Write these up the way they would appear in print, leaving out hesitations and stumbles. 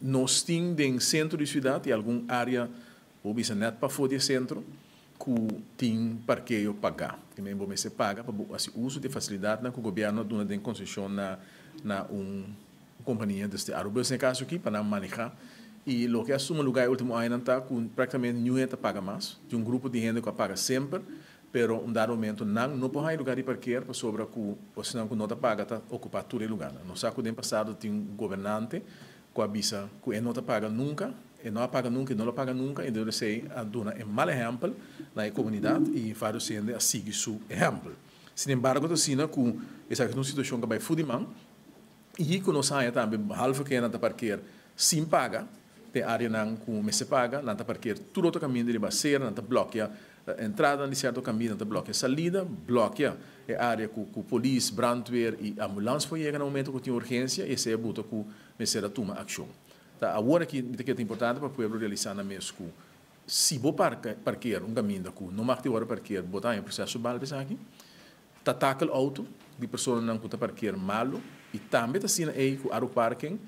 Nos tin den sentro di siudat i algun área, bo bisa nèt pafó di e sentro, ku tin parkeo pagá. Ke men bo mester paga pa bo hasi uso di e fasilidatnan ku gobièrnu a duna den konseshon na na un kompania, dus di Arubus den e kaso aki, pa nan manehá. I loke a suma lugá e último añanan ta ku práktikamente niun hende ta paga mas. Tin un grupo di hende ku a paga semper, pero un dado momento nan no por haña lugá di parker pasobra ku esnan ku no ta paga ta okupá tur e lugánan. Nos sa ku den pasado tin un gobernante ku a bisa ku e no ta paga nunka, e no a paga nunka, e no lo paga nunka i dor esei a duna e mal ehèmpel na e komunidat i vários hende a sigui su ehèmpel. Sinembargo ta asina ku esaki ta un situashon ku a bai fu di man i ku nos haña tambe behalve ku nan ta parker sin paga den áreanan ku mester paga, nan ta parker tur otro kaminda riba asera, nan ta blòkia entradanan di sierto kaminda, nan ta blòkia salida, blòkia e área ku ku polis, brandweer i ambulans por yega na momento ku tin urgensia i esei a buta ku mester a tuma akshon. Ta awor aki mi ta kere ta importante pa pueblo realisá nan mes ku si bo parka parker un kaminda ku no mag di wòrdu parker bo ta haña proseso bal pa esaki. Ta takel outo di personanan ku ta parker malu i tambe ta asina ei ku Aru Parking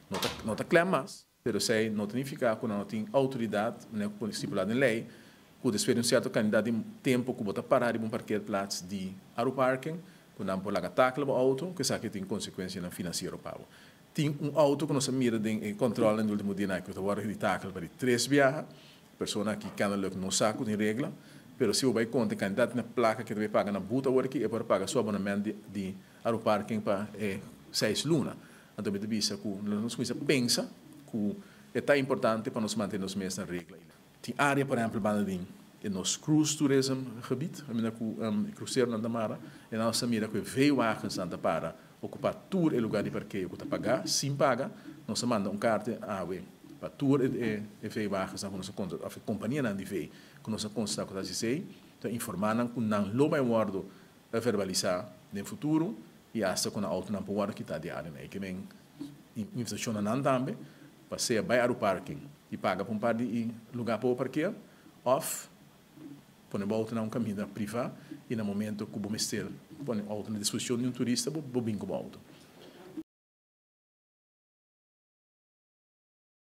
no ta no ta klem mas, pero esei no ta nifiká ku nan no tin outoridat manera ku pone stipulá den lei ku despues di un sierto kantidat di tempu ku bo ta pará riba un parkeerplaats di Aru Parking ku nan por laga takel bo outo ku esaki tin konsekuensianan finansiero pa bo. Tin un outo ku nos a mira den e kòntròlnan di ultimo dianan ku ta wòrdu di takel pa di tres biaha. Persona aki kennelijk no sa ku tin regla, pero si bo bai konta e kantidat na plaka ku e ta bai paga na but awor aki, e por a paga su abonament di di Aruparking pa e seis luna. Anto mi ta bisa ku nos kuminsa pensa ku e ta importante pa nos mantene nos mes na regla. Tin área por ehèmpel banda di e nos cruise tourism gebied, kaminda ku e kruseronan ta mara, e nan nos ta mira ku e veewagens-nan ta para okupá tur e lugá di parkeo ku ta pagá sin paga. Nos a manda un karta awe pa tur e veewagens-nan ku nos a kontra òf e kompanianan di vee ku nos a konstatá ku ta hasi esei, ta informá nan ku nan lo bai wòrdu verbalisá den futuro i asta ku nan outonan por wòrdu kitá di área. E ke men invitashon na nan tambe pa sea bai Aruparking i paga pa un par di lugá pa bo parkea òf pone bo outo na un kaminda privá i na momento ku bo mester pone outo na disposishon di un turista bo bin ku bo outo.